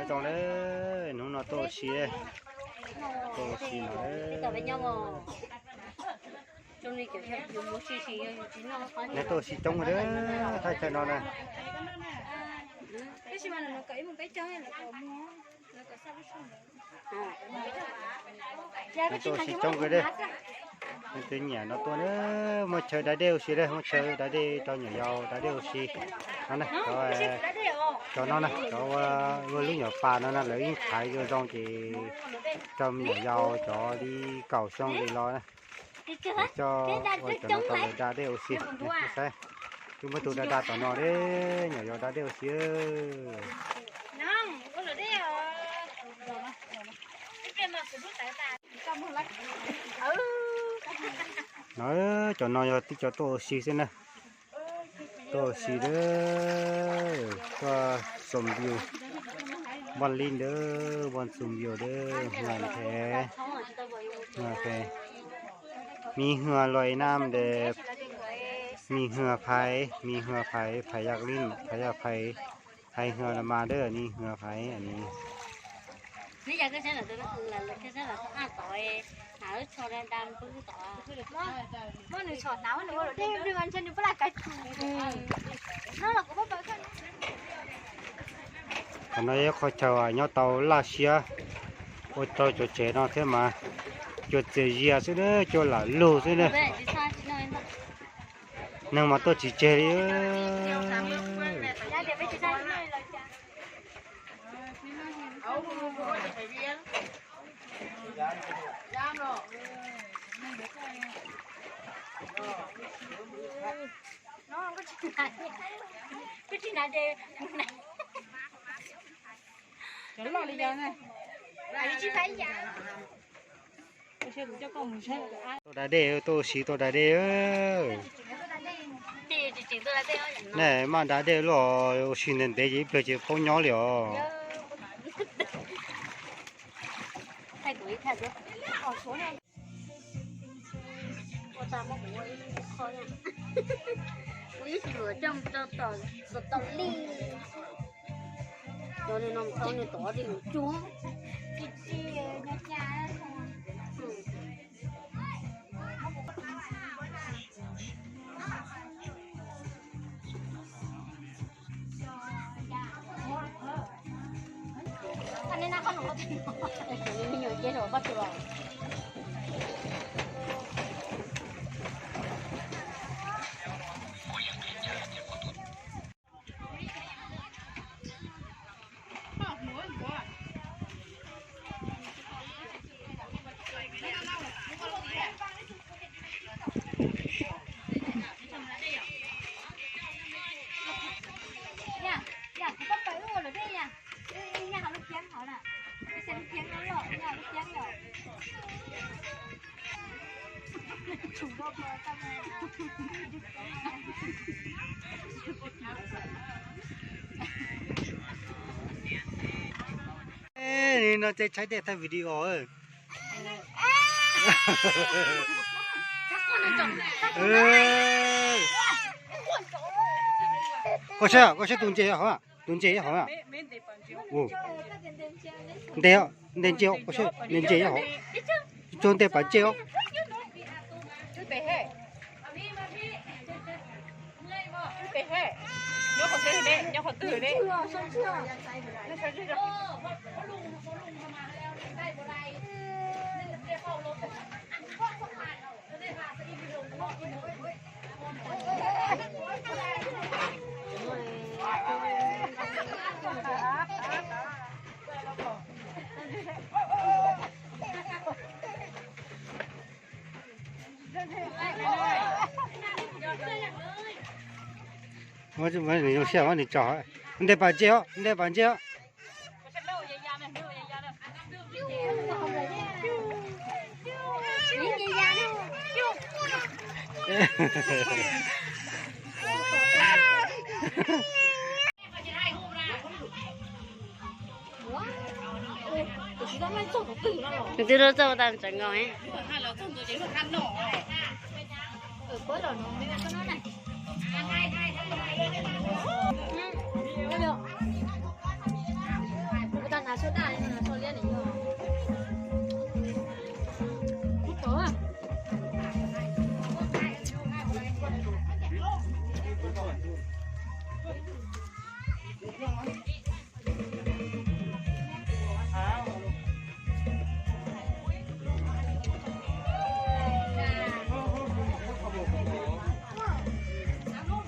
Zoo na, hnub no tuaj ua si, tuaj ua si no. Neb tuaj ua si coob a, thaj chaw no na. Neb tuaj ua si coob kawg li. Leej twg nyiam no tuaj na, muaj chaw da dej ua si, muaj chaw da dej rau nyuam yaus da dej ua si. No na, cov no na, cov ua lub nyuam pas no na, lawv yeej thaiv zoo zoo ces rau me nyuam yaus cov li kaum xyoo li los na, coj ua cov no rau lawv da dej ua si. Saib, twb muaj tus da da tom no, nyuam yaus da dej ua si. No, cov no yog tib cov tuaj ua si xwb na. Tuaj ua si, tuaj xom view, npaj li ntawd, npaj xom view ntawd, hua phe, hua phe, mi hua luaj nam de, mi hua phais, mi hua phais, phais yaj li, phais yaj phais, phais hua los mas de, mi hua phais ni. Qhov no yog qhov chaw nyob tau laj siab ua rau cov tsev no thiab mas, cua txias zias xwb na, cua lam lug xwb na. Neeg mas tuaj tsis tseg li. Tuaj da dej, tuaj ua si tuaj da dej. Nej maj da dej luaj, ua si ntev ntev ces ib pliag ces paub nyob li os. No ces tshaib dej thaij video. Koj saib, koj saib tus ntses hauv, tus ntses hauv. Ntes, ntes ntses, koj saib, ntes ntses hauv. Tsuag ntes pas ntses os. Nws zoo siab, nws tso, ntes pas ntses os, ntes pas ntses os. Nws twb lub txoj tas tseem nkaus.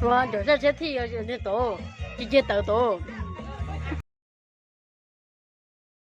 Ua cov zaj tshiab thij tod, tsis ceg tawv tod.